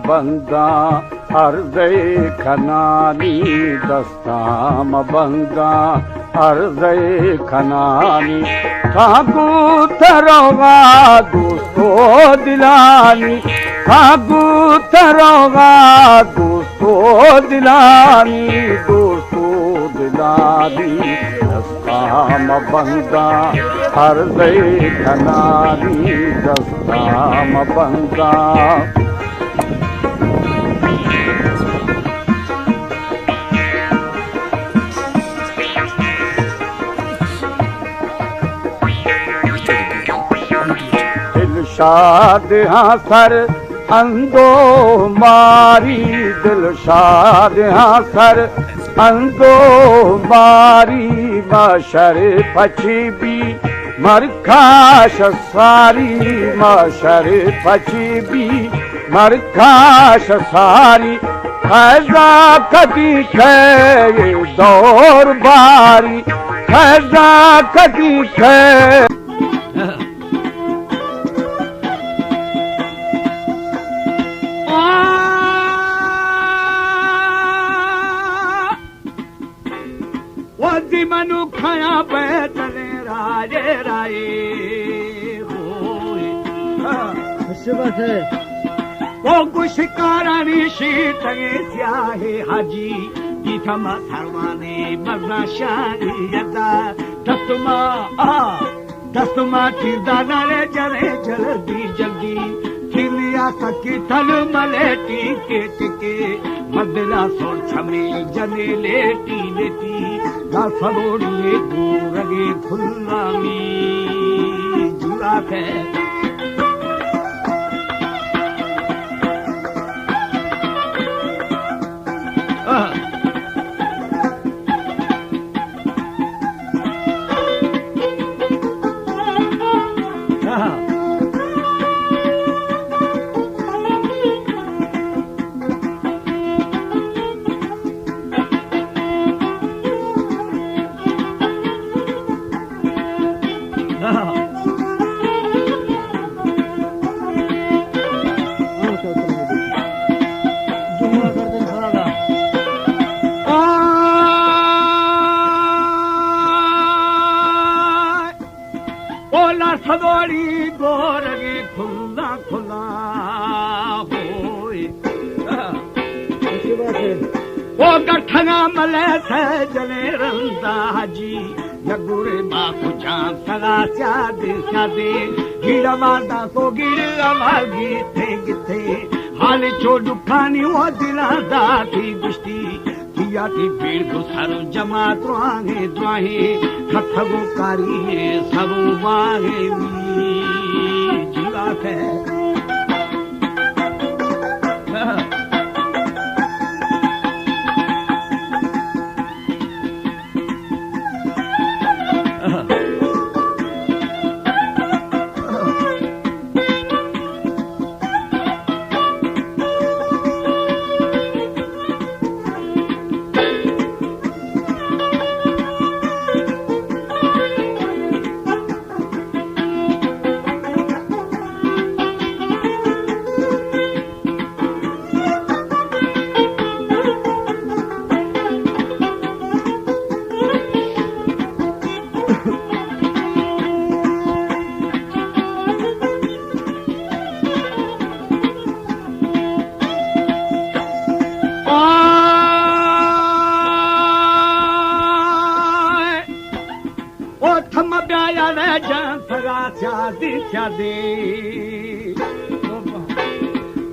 بنداں عرضے کنانی، دستاں مبنداں عرضے کنانی، تاں گوں تروگا دوست و دلانی، تاں گوں تروگا دوست و دلانی، دوست و دلانی، دستاں مبنداں عرضے کنانی، دستاں مبنداں۔ دلشاد ہاں سر اندوہ ماری، دلشاد ہاں سر اندوہ ماری، ما شر پچی بی مرکاش ساری، ما شر پچی بی مرکاش ساری، قضا کدی کئے دور باری، قضا کدی کئے۔ وزی منو کھایا بیتلے رائے رائے ہوئے۔ ہاں۔ اچھی بات ہے۔ او گوشکارانی شیٹگے سیاہے حاجی، دیتما سروانے مزا شانی یدا، دستما آ۔ دست ما تیر دانانے جنے جلدی جلدی، تیریا سکی تھل ملے ٹیکے ٹکے، مدلا سور چھمے جنے لیٹی لیٹی، لا سلوڑی گورگے پھلامی جوڑا تھے۔ اولا سدوڑی گورگی کھلا کھلا ہوئے۔ او گٹھنا ملے سے جنے رندا جی، یگورے باکو جان سگا سیادے سیادے، گیڑا واردا کو گیڑا وارگی تھے گتے، حال چو دکھانی وہ دلا داتی گشتی، تیاتی پیڑ گو سر جماعت راہیں دراہیں، کتھگو کاری سرو واہیں وی جیوا تھے۔ او تھم بیا یار جان سگا سیادی سیادی۔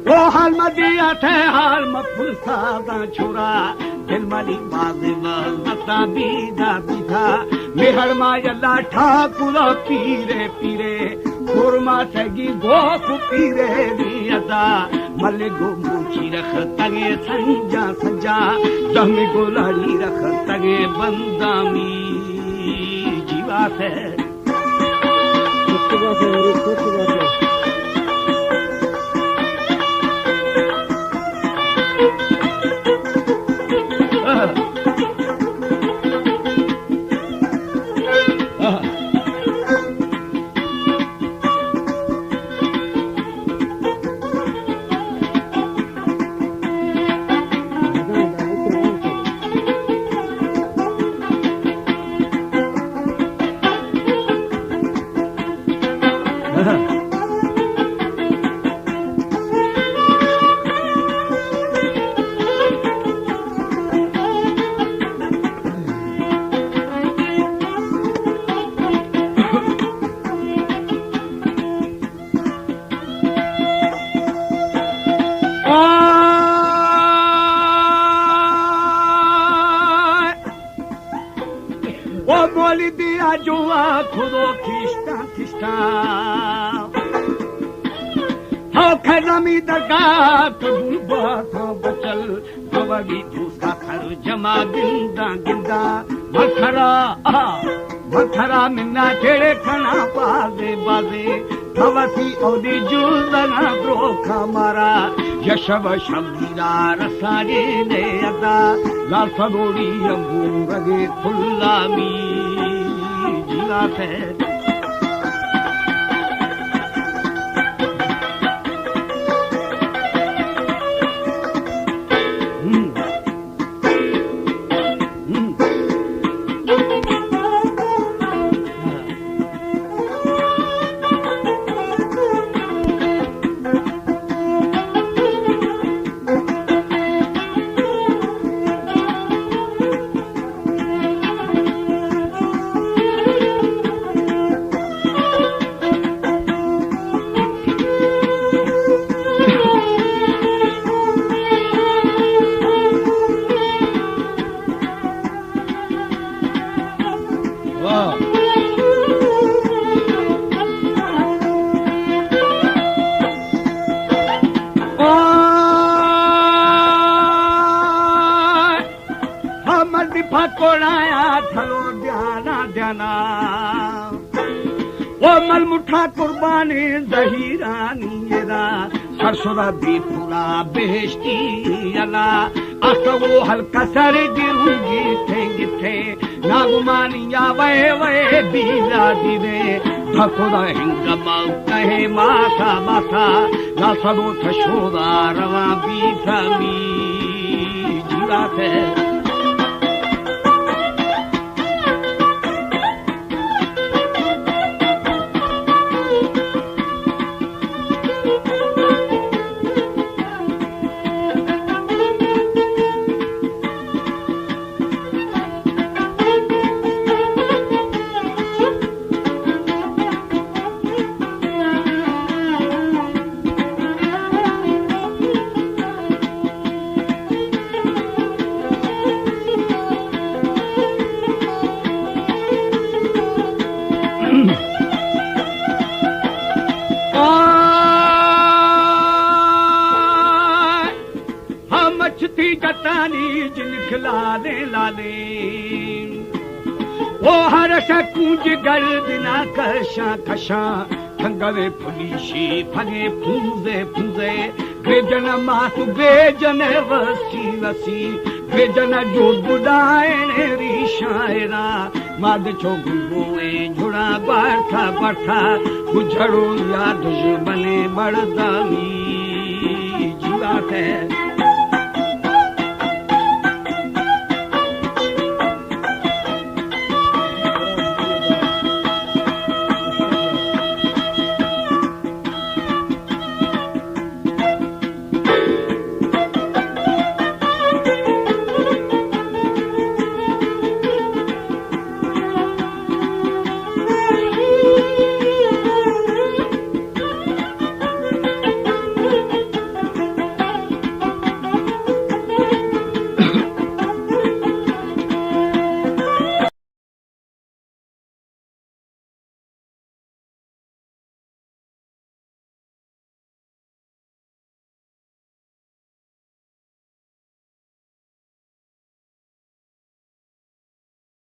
او حال مدیا تھے حال مپل سادا چھوڑا، دل منی باز باز بتا بیدا بیدا، میہر ما یلا ٹھاکر پیرے پیرے، کورما سگی گوک پیرے وی ادا، ملے گو موچی رکھ تگے سنجا سنجا، دہمی گولاری رکھ تگے بندامی جیوا سے۔ او مولدی آجو آ خودو کشتاں کشتاں، ہو کرمی درگاہ قبول باتاں بچل، دوگی دوستا سر جما گنداں گنداں، مکھرا آ مکھرا منا ٹیڑے کھنا بازے بازے، بھوتی اودی جوزنا دروکا مارا، یشب شبیرا رسانی نے ادا، لا سبوڑی انگورگے پھلامی جینا تے۔ واہ۔ ہمل دی پھکوڑایا تھلو دیانا دیانا۔ او مل مٹھا قربانی زہیرانی را، سر سرا بی پورا بہشتی الا۔ اخو ہلکا سر گروں گی تھیں گی تھیں، ناگمانی یا وے وے بیلا دیوے۔ بھکوڑا ہنگما کہے ماتا ماتا، لا سبو تھشودا رواں بیتا می جیوا تے۔ آ، ہم اچھتی کتانی جنک لالیں لالیں۔ او ہر شا کونج گردنا کشاں کشاں، تھنگوے پلیشی پھگے پونزے پونزے، گریجن ماس گریجن وسی وسی، گریجن جو گدائن ریشائنا، ماد چو گنگوے جھڑا گوارتا گوارتا، گجھڑو یا دشمنے مردانی جیوا تے۔